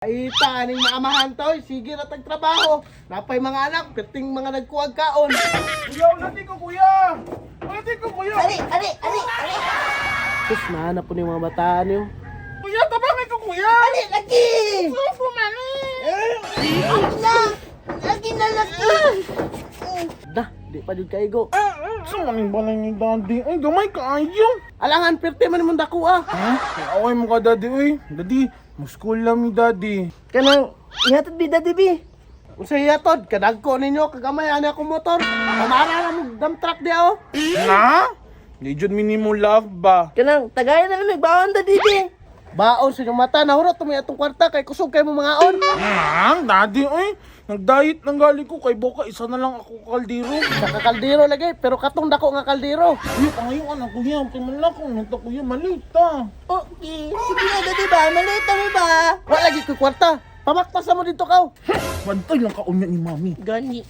Ay, aning maamahan to. Sige na tagtrabaho. Napay mga anak, perting mga nagkuwag kaon. Kuya, ulati ko, kuya! Ulati ko, kuya! Ali, ali, ali, ali. Sus, mahanap po ni mga bataan niyo. Kuya, tabangin ko, kuya! Ali, lagi. Suso, mali! Na, lagi na lagi. Da, di pa jud kaigo. Sa maning balay ni daddy? Ay, gamay kaayo! Alangan, perte man mong dako ah. Ha? Away mo ka, daddy, uy. Daddy, mag-school lang ni daddy. Kanang, ihatod bi daddy bi. Unsa tod, kadagko ninyo, kagamay ani akong motor. Pamara na mo dump truck di oh. Na? Di jud minimo love ba? Kanang, tagayan na lang baon daddy bi. Baon sa inyong mata, nahurot tumi atong kwarta kay kusog kay mo mga on. Ha? Daddy, uy. Nag-diet ng gali ko kay Boka, isa na lang ako kaldero. Sa kakaldero lagi, pero katong dako nga kaldero. Uy, ayaw anak kuya, kay malako nito kuya, malita. Okay, sige na daddy ba, maliit na ba? Wa lagi ko'y kwarta. Pamaktas na mo dito kaw. Bantay lang kaunya ni mami. Gani.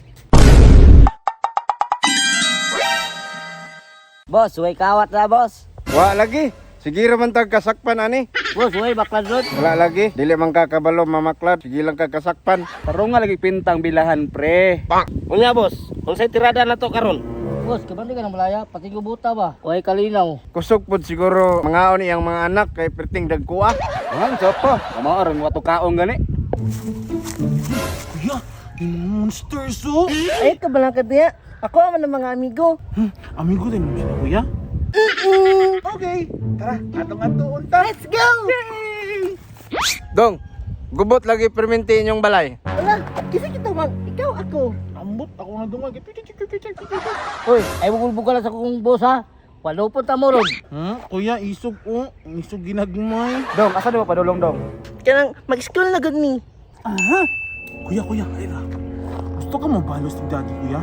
Boss, way kawat na, boss. Wa lagi. Sige ra man tag kasakpan ani. Boss, way baklad rod. Wala lagi. Dili man kakabalo mamaklad. Sige lang kakasakpan. Tarong nga lagi pintang bilahan, pre. Unya boss, unsay tirada na to karon? Boss, kabandi ka ng malaya, pati gubuta ba? Way kalinaw. Kusog pud siguro mangaon iyang mga anak kay perting dagkua. Ang sopo. Kamo aron wato kaong gani. Kuya, yung mga monsters oh. Ay, kabalang ka diya. Ako man ang mga amigo. Amigo din mo sila, kuya? Okay, tara, atong atuon ta. Let's go! Dong, gubot lagi perminti inyong balay. Wala, kisa kita man, ikaw ako. Ambot, ako na dungag. Uy, ay bugol sa kong boss ha. Walupot ta mo rod. Kuya, isog oh. Isog ginagmay. Dong, asa di mo padulong dong? Kanang, mag-school na gud ni. Aha! Kuya, kuya, halika. Gusto ka mabalos ni daddy, kuya?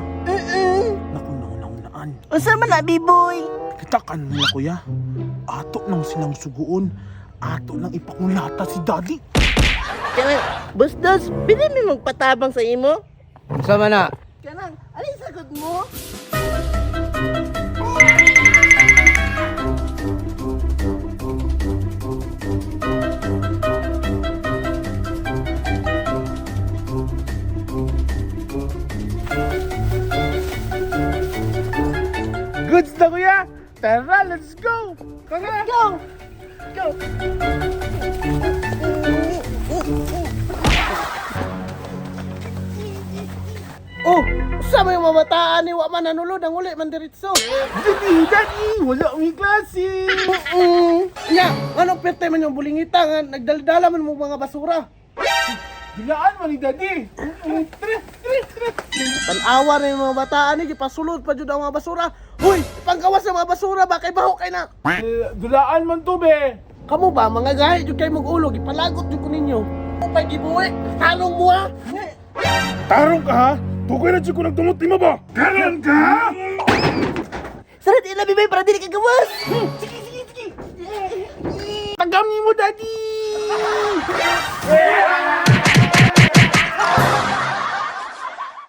Naku, nauna-unaan. Unsa man na, biboy? Kita ka nila, kuya. Ato nang silang suguon. Ato nang ipakulata si daddy. Kanang, boss dos, pili mi magpatabang sa imo? Unsa man na? Kanang, alin sagot mo? Goods na, kuya! Tara, let's go! Tara! Go! Go! Oh, usa may mga bataan ni wa man nanulod ang uli man diretso. Daddy, daddy! Wala may klase! Nya, anong perte man yung bulingita nga nagdaldala man mo mga basura. Bilaan man ni daddy! Tara, tara, tara! Tanawa na yung mga bataan ni gipasulod pa jud ang mga basura. Huy, panggawas sa mga basura ba kay baho kay na. Eh, Dulaan man to, be! Kamo ba mga gahi jud kay mog ulo gipalagot jud ko ninyo. Upay gibuhi, tanong mo ha. Tarong ka ha? Tukoy na ko nagtumot mo ba? Karon ka? Sarad ila biboy para dili ka gawas.